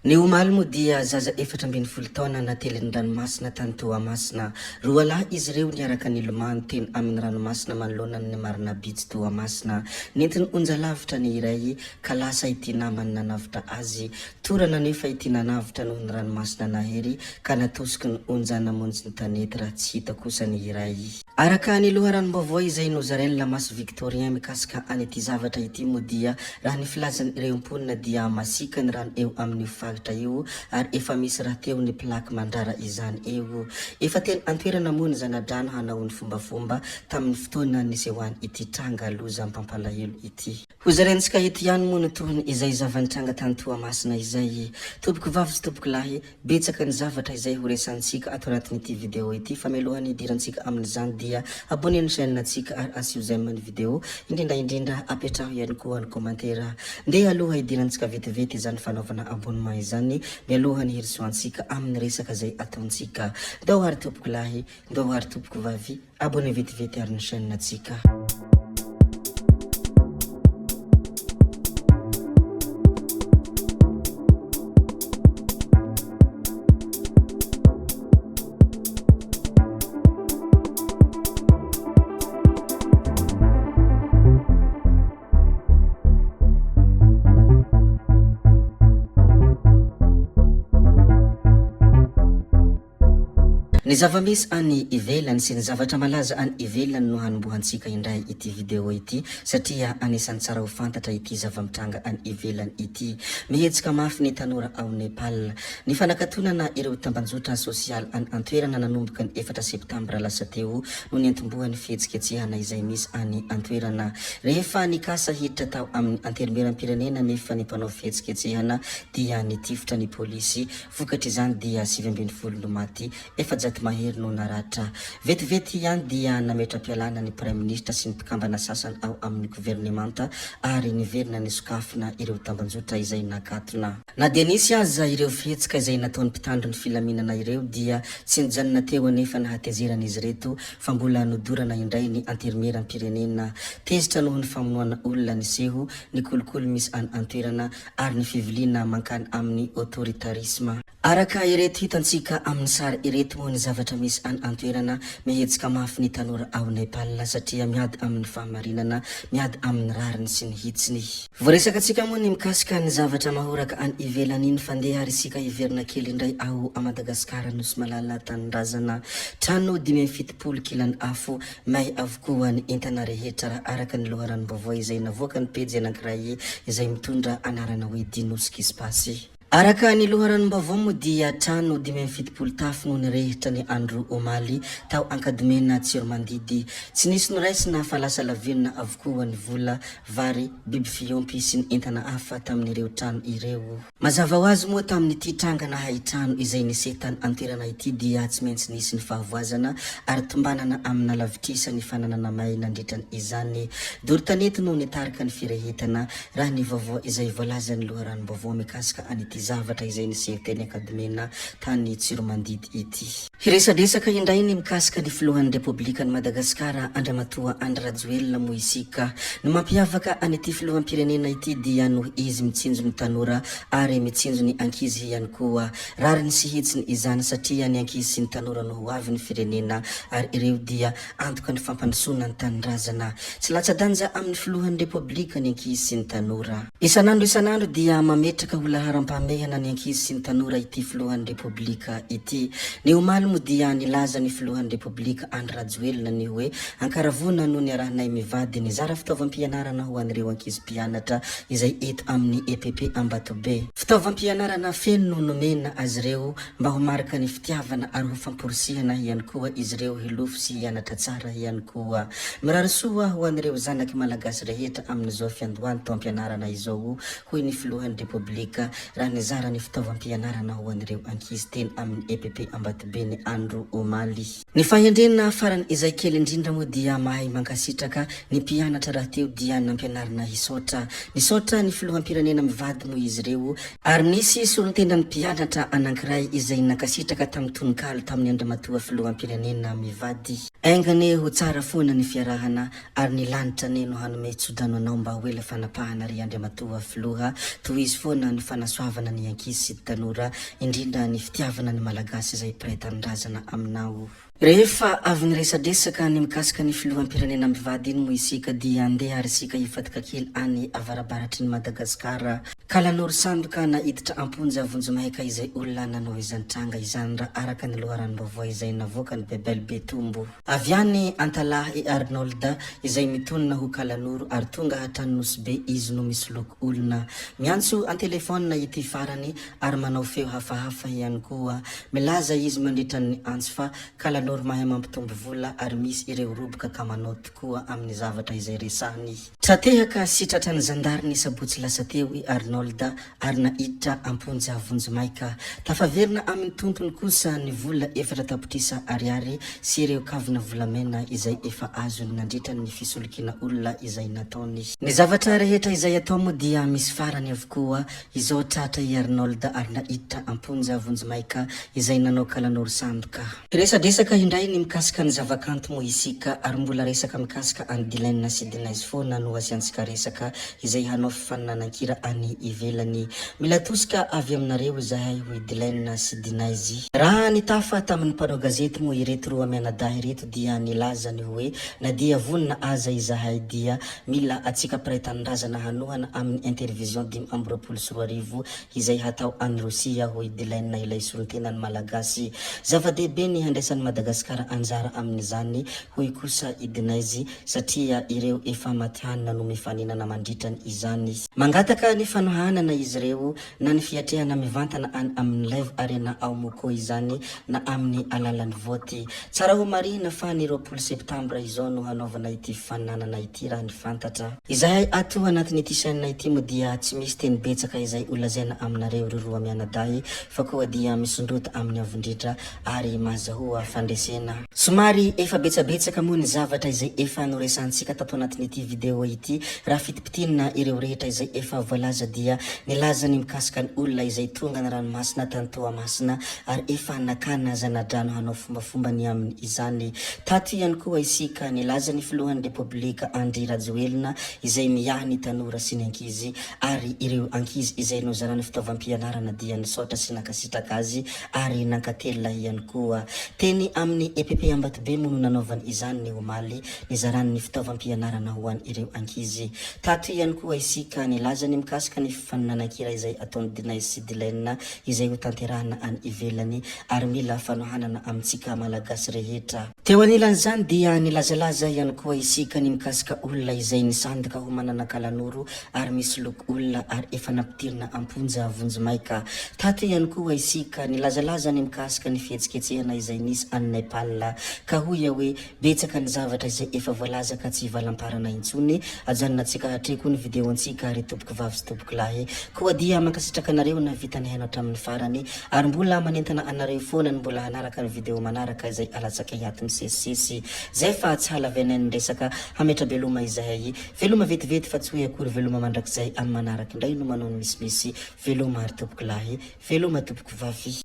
Ny omaly moa dia zaza 14 taona natelin'ny ranomasina tany Toamasina. Roa lahy izy ireo niaraka nilomano teny amin'ny ranomasina manoloana ny Marina Beach Toamasina. Nentin'ny onja lavitra ny iray ka lasa ity namany nanavotra azy. Torana anefa ity nanavotra noho ny ranomasina nahery ka natosiky ny onja namonjy ny tanety raha tsy hita kosa ny iray. Araka ny loharanom-baovao izay nozarain'i Lamasy Victorien mikasika an'ity zavatra ity moa dia raha ny filazan'ireo mponina dia masiaka ny rano eo amin'io faritra io ary efa misy rahateo ny plaque mandrara izany eo. Efa teny an-toerana moa ny zana-drano hanao ny fombafomba tamin'ny fotoana nisehoan'ity tranga loza mpampalahelo ity. Hozaraintsika eto ihany moa ny tohiny izay zava-nitranga tany Toamasina izay. Tompoko vavy sy tompoko lahy, betsaka ny zavatra izay ho resahantsika ato anatin'ity vidéo ity fa mialohan'ny hidirantsika amin'izany dia abonner ny chaîne ntsika ary asio j'aime ny vidéo, indrindra indrindra apetraho ihany koa ny commentaire. Ndeha aloha hidirantsika vetivety izany fanaovana abonnement izany mialohan'ny hirosoantsika amin'ny resaka izay ataontsika. Ndao ary tompoko lahy, ndao ary tompoko vavy. Abonné vetivety ary ny chaîne tsika. Ny zava-misy any ivelany sy ny zavatra malaza any ivelany no hanombohantsika indray ity video ity satria anisan'ny tsara ho fantatra ity zava-mitranga any ivelany ity. Mihetsika mafy ny tanora ao Nepal. Ny fanakatonana ireo tambanjotra sosialy any an-toerana nanomboka ny efatra septambra lasa teo no niantombohan'ny fihetsiketsehana izay misy any an-toerana. Rehefa nikasa hiditra tao amin'ny antenimieram-pirenena anefa ny mpanao fihetsiketsehana dia nitifitra ny polisy Vokatr'izany dia 19 no maty, 400 mahery no naratra. Vetivety ihany dia nametra-pialana ny praiminisitra sy ny mpikambana sasany ao amin'ny governemanta ary niverina nisokafina ireo tambanjotra izay nakatona. Na dia nisy aza ireo fihetsika izay nataon'ny mpitandro ny filaminana ireo dia tsy nijanona teo anefa ny hatezeran'izy ireto fa mbola nodorana indray ny anterimieram-pirenena. Tezitra noho ny famonoana olona niseho, ny kolikoly misy any an-toerana ary ny fiviliana mankany amin'ny autoritarisme. Araka ireto hitantsika amin'ny sary ireto moa ny zavatra misy any an-toerana, mihetsika mafy ny tanora ao Nepal satria miady amin'ny fahamarinana, miady amin'ny rariny sy ny hitsiny. Voaresakantsika moa ny mikasika ny zavatra mahoraka any ivelany iny fa ndeha ary isika hiverina kely indray ao a Madagasikara Nosy Malala Tanindrazana. Trano 75 kilan'ny afo, May avokoa ny entana rehetra raha araka ny loharanom-baovao izay navoakan'ny pejy anankiray izay mitondra anarana hoe Dinoskispace. Araka ny loharanom-baovao moa dia trano 75 tafo no nirehitra ny andro omaly tao Ankadomena Tsiromandidy. Tsy nisy noraisina fa lasa lavenona avokoa ny vola, vary, biby fiompy sy ny entana hafa tamin'ireo trano ireo. Mazava ho azy moa tamin'ity trangana haitrano izay niseho tany an-toerana ity dia tsy maintsy nisy ny fahavoazana ary tombanana amina lavitrisa ny fananana may nandritra izany. Doro tanety no nitarika ny firehetana, raha ny vaovao izay voalazan'ny loharanom-baovao mikasika an'ity zavatra izay niseho teny Ankadimena tany Tsiromandidy ity. Hiresadresaka indray ny mikasika ny filohan'ny Repoblikan'i Madagasikara Andriamatoa Andry Rajoelina moa isika. Ny mampiavaka an'ity filoham-pirenena ity dia noho izy mitsinjo ny tanora ary mitsinjo ny ankizy ihany koa. Rariny sy hitsiny izany satria ny ankizy sy ny tanora no ho avin'ny firenena ary ireo dia antoka ny fampandrosoana ny tanindrazana. Tsy latsa-danja amin'ny filohan'ny Repoblika ny ankizy sy ny tanora. Isan'andro isan'andro dia mametraka ho laharam-pahamehana ny ankizy sy ny tanora ity filohan'ny Repoblika ity. Ny omaly moa dia nilaza ny filohan'ny Repoblika Andry Rajoelina ny hoe Ankaravona no niarahanay mivady nizara fitaovam-pianarana ho an'ireo ankizy mpianatra izay eto amin'ny EPP Ambatobe. Fitaovam-pianarana feno no nomena azy ireo mba ho marika ny fitiavana ary ho famporisihana ihany koa izy ireo hilofo sy hianatra tsara ihany koa. Mirary soa ho an'ireo zanaky Malagasy rehetra amin'izao fiandohan'ny taom-pianarana izao, hoy ny filohan'ny Repoblika raha nizara ny fitaovam-pianarana ho an'ireo ankizy teny amin'ny EPP Ambatobe ny andro omaly. Ny fahendrena farany izay kely indrindra moa dia mahay mankasitraka, ny mpianatra rahateo dia nampianarina hisaotra. Nisaotra ny filoham-pirenena mivady moa izy ireo, ary nisy solontenan'ny mpianatra anankiray izay nankasitraka tamin'ny tononkalo tamin'ny Andriamatoa filoham-pirenena mivady. Enga anie ho tsara foana ny fiarahana ary ny lanitra anie no hanome tsodrano anao mba ho ela fanapahana ry Andriamatoa filoha, tohizo foana ny fanasoavana. fitiavana ny ankizy sy ny tanora, indrindra ny fitiavana ny Malagasy izay mpiray tanindrazana aminao. Rehefa avy niresadresaka ny mikasika ny filoham-pirenena mivady iny moa isika dia andeha ary isika hifatoka kely any avarabaratry ny Madagasikara. Kalanoro sandoka naiditra am-ponja vonjimaika izay olona nanao izany tranga izany raha araka ny loharanom-baovao izay navoakan'i Bebel Betombo. Avy any Antalaha i Arnold izay mitonona ho Kalanoro ary tonga hatrany Nosy Be izy no misoloky olona. Miantso an-telefaonina ity farany ary manao feo hafahafa ihany koa. Milaza izy mandritra ny antso fa Kalanoro mahay mampitombo vola ary misy ireo roboka ka manao tokoa amin'ny zavatra izay resahiny. Tra-tehaka sy tratran'ny zandary ny sabotsy lasa teo i Arnold ary naiditra am-ponja vonjimaika. Tafaverina amin'ny tompony kosa ny vola 4 tapitrisa ariary sy ireo kavina volamena izay efa azony nandritra ny fisolokiana olona izay nataony. Ny zavatra rehetra izay atao moa dia misy farany avokoa. Izao tratra i Arnold ary naiditra am-ponja vonjimaika izay nanao kalanoro sandoka. Hiresadresaka indray ny mikasika ny zavakanto moa isika ary mbola resaka mikasika an'i Dylan sy Dinaise foana no asiantsika resaka izay hanao fifaninanan-kira any ivelany. Mila tosika avy aminareo izahay hoy Dylan sy Dinaise. Raha nitafa tamin'ny mpanao gazety moa ireto roa mianadahy ireto dia nilaza ny hoe na dia vonona aza izahay dia mila antsika mpiray tanindrazana hanohana amin'ny Intervision 2025 izay hatao any Rosia hoy Dylan ilay solontenan'ny Malagasy. Zava-dehibe ny handraisan'i Madagasikara anjara amin'izany hoy kosa i Dinaise satria ireo efa matihanina no mifaninana mandritra izany. Mangataka ny fanohanana izy ireo na ny fiatrehana mivantana any amin'ny Live Arena ao Moko izany na amin'ny alalan'ny vote. Tsara ho marihina fa ny 20 septambra izao no hanaovana ity fifaninanana ity raha ny fantatra. Izahay ato anatin'ity chaîne ity moa dia tsy misy teny betsaka izay ho lazaina aminareo ry roa mianadahy fa koa dia misondrota amin'ny avo indrindra ary mahazahoa fandresena. Somary efa betsabetsaka moa ny zavatra izay efa noresahantsika tato anatin'ity vidéo ity, raha fitipitinina ireo rehetra izay efa voalaza dia nilaza ny mikasika ny olona izay tonga ny ranomasina tany Toamasina ary efa nakana zanadrano hanao fombafomba ny amin izany. Tato ihany koa isika nilaza ny filohan'ny Repoblika Andry Rajoelina izay miahy ny tanora sy ny ankizy ary ireo ankizy izay nozarany fitaovam-pianarana dia nisaotra sy nankasitraka azy ary nankatelina ihany koa. Teny amin'ny EPP Ambatobe moa no nanaovany izany ny omaly, nizarany ny fitaovam-pianarana ho an ireo ankizy. Tato ihany koa isika nilaza ny mikasika ny fifaninanan-kira izay ataon'i Dinaise sy Dylaine izay ho tanterahana any ivelany ary mila fanohanana amintsika Malagasy rehetra. Teo anilan'izany dia nilazalaza ihany koa isika ny mikasika olona izay nisandoka ho manana kalanoro ary misy loko olona ary efa nampidirina am-ponja vonjimaika. Tato ihany koa isika nilazalaza ny mikasika ny fihetsiketsehana izay nisy any Nepal ka hoy aho hoe Betsaka ny zavatra izay efa voalaza ka tsy hivalamparana intsony. Ajanonantsika hatreo koa ny video-ntsika ry tompoko vavy sy tompoko lahy. Koa dia mankasitraka anareo nahavita nihaino hatramin'ny farany. Ary mbola manentana anareo foana ny mbola hanaraka ny video manaraka izay alatsakay ato misesisesy. Zay fa tsy halavainay ny resaka. Hametra-beloma izahay. Veloma vetivety fa tsy hoe akory veloma mandrakizay amin'ny manaraka indray no manao ny misimisy. Veloma ry tompoko lahy. Veloma tompoko vavy.